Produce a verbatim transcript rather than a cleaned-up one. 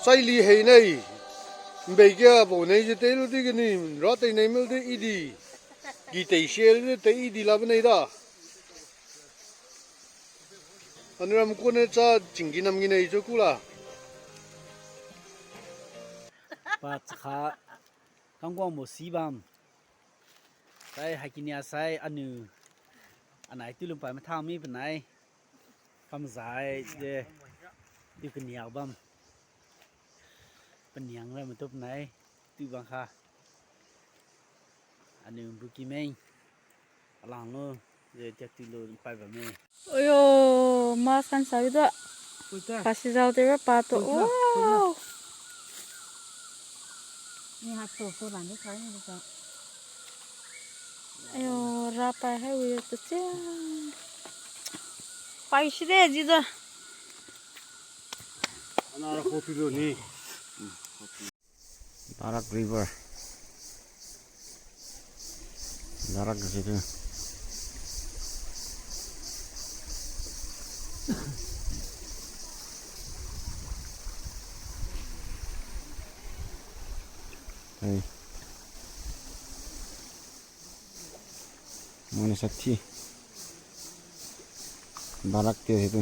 Saili hei nei. Mbei kia bo nei je tei lu di kani, ra tei nei mil di i di. Gi tei sia lu di tei i di la ba nei da. Anu ram kune cha chinggi nam gi nei jo ku la. Pa chakha kangguangbo si bam. Sai haikinia sai anu anai tu lumpai mathang mi panai. Kamzai de tu kania bam. Paniang ra matup nai tu bang kha. Anu bu kimeng. Alang lo, de tia tu lo pai bamme. Oyo, mas kan sa do. Puta. Pasizau de ra pa to. Puta, puta. Wow. Ni ha to ko lan de sa ni sa. Ayo, ra pai hai wi to chia. Pai si de ji da. Ana ra ko tu lo ni. Barak River. Barak situ. Hai. Mane sathi. Barak tiu situ.